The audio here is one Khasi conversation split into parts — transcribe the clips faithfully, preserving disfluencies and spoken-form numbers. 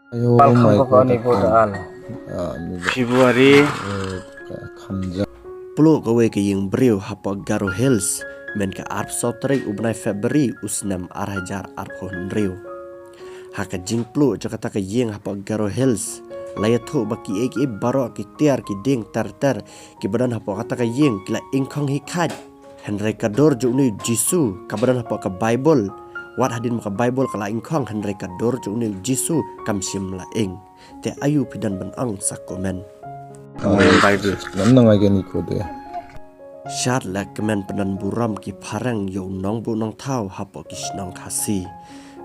Ayo, Pal kham mai ko ko kani ni ko ko ta al. Ah, ni ko. February. Eh, ka kham ja. Pluh kawei ka ïing briew hapoh Garo Hills, mynta ka arphew saw tarik u bnai February u snem ar hajar arphew hynriew. Ha ka jingpluh jong kata ka ïing hapoh Garo Hills, la ïathuh ba kiei kiei baroh ki tiar ki dieng ter ter kiba don hapoh kata ka ïing ki la ingkhong hi khat. Hynrei ka dur jong une u Jisu kaba don hapoh ka Baibl, wat hadien ba ka Baibl ka la ingkhong, hynrei ka dur jong une u Jisu kam shym la ing. Te aïu phi don ban ong sa comment. Bible. Nam nang ai kani ko de. Shad la kmen pynban burom ki phareng ïa u nongbuh nongthaw hapoh ki shnong Khasi.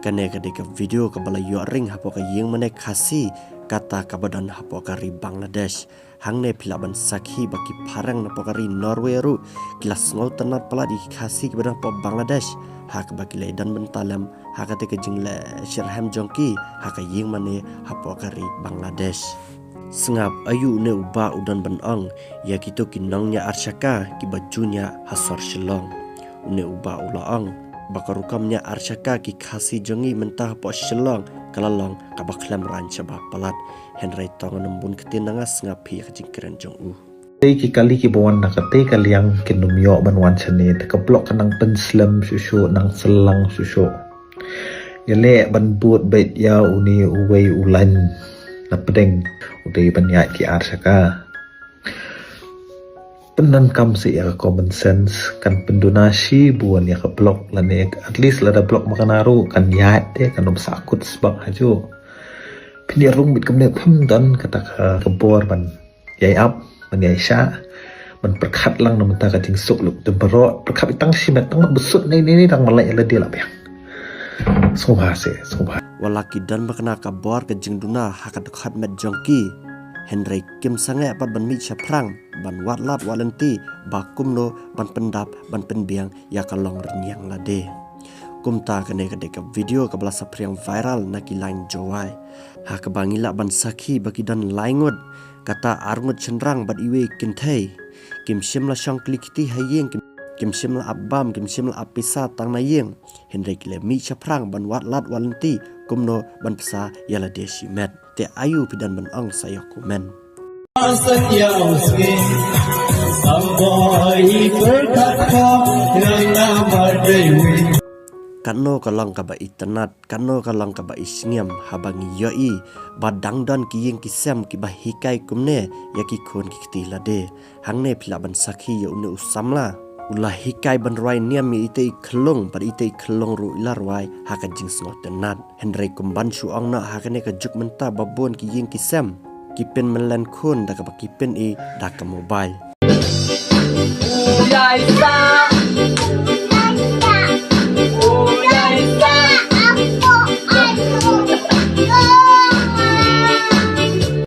Kane ka dei ka video kaba la ïoh ring hapoh ka ïing mane Khasi, kata kaba don hapoh ka ri Bangladesh. Hangne phi lah ban sakhi ba ki phareng napoh ka ri Norway ruh ki la sngewtynnat palat ïa ki Khasi kiba don hapoh Bangladesh, ha kaba ki la ïadon bynta lem ha kata ka jingleh shitrhem jong ki ha ka ïing mane hapoh ka ri Bangladesh. Sngap aïu une u bah u don ban ong ïa kito ki nongñiah arshaka kiba ju ñiah ha sor Shillong. Une u bah u la ong ba ka rukom ñiah arshaka ki Khasi jong ngi mynta hapoh Shillong ka la long kaba khlem rang shaba palat. Hynrei to ngin ym bun ktien, nang sngap phi ïa ka jingkren jong u. Te ki kali kiba wan na kata ka liang kin ym ïoh ban wan shane, te ka block ka nang pynslem shuh shuh, nang syllang shuh shuh. Ïaleh ban bud beit ïa une uwei u lain na pdeng u dei ban ïaid ki arshaka. Pyndonkam seh ïa ka common sense, kan pynduna shibun ïa ka block lane at least lada block ma kane ruh kan ïaid te kan ym sahkut sbak hajuh. Pynïaid rung beit kumne, phim don kata ka, ka bor ban ïai ap, ban ïai shah, ban pyrkhat lang na mynta ka jingsuk luk te baroh, pyrkhat tang shimet tang mat bsut nei nei nei tang malai ïa lade la biang. Sngewbha seh, sngewbha. Wat la ki don ba kane ka bor ka jingduna ha ka dkhot met jong ki, hynrei kim sangeh pat ban mih shaphrang ban wad lad wad lynti ba kumno ban pyndap ban pynbiang ïa ka long rynïeng lade. Kumta kane ka dei ka video kaba la saphriang viral na ki lain Jowai, ha kaba ngi lah ban sakhi ba ki don lai ngut, kata ar ngut shynrang bad iwei kynthei. Kim shym la shong kli kti ha ïing, kim, kim shym la ap bam, kim shym la ap pisa tang na ïing. Hynrei ki la mih shaphrang ban wad lad wad lynti kumno ban pynsa ïa lade shimet. Te aïu phi don ban ong sa ïa comment. Katno ka long kaba itynnat, katno ka long kaba isngiam haba ngi ïohi ba dang don ki ïing ki sem kiba hikai kumne ïa ki khun ki kti lade. Hangne phi lah ban sakhi ïa une u samla u la hikai ban rwai niam ïa ite i khyllung, bad ite i khyllung ruh i la rwai ha ka jingsngewtynnat. Hynrei kumban shu ong noh ha kane ka juk mynta ba bun ki ïing ki sem ki pynmyllen khun da kaba ki pyni da ka mobile.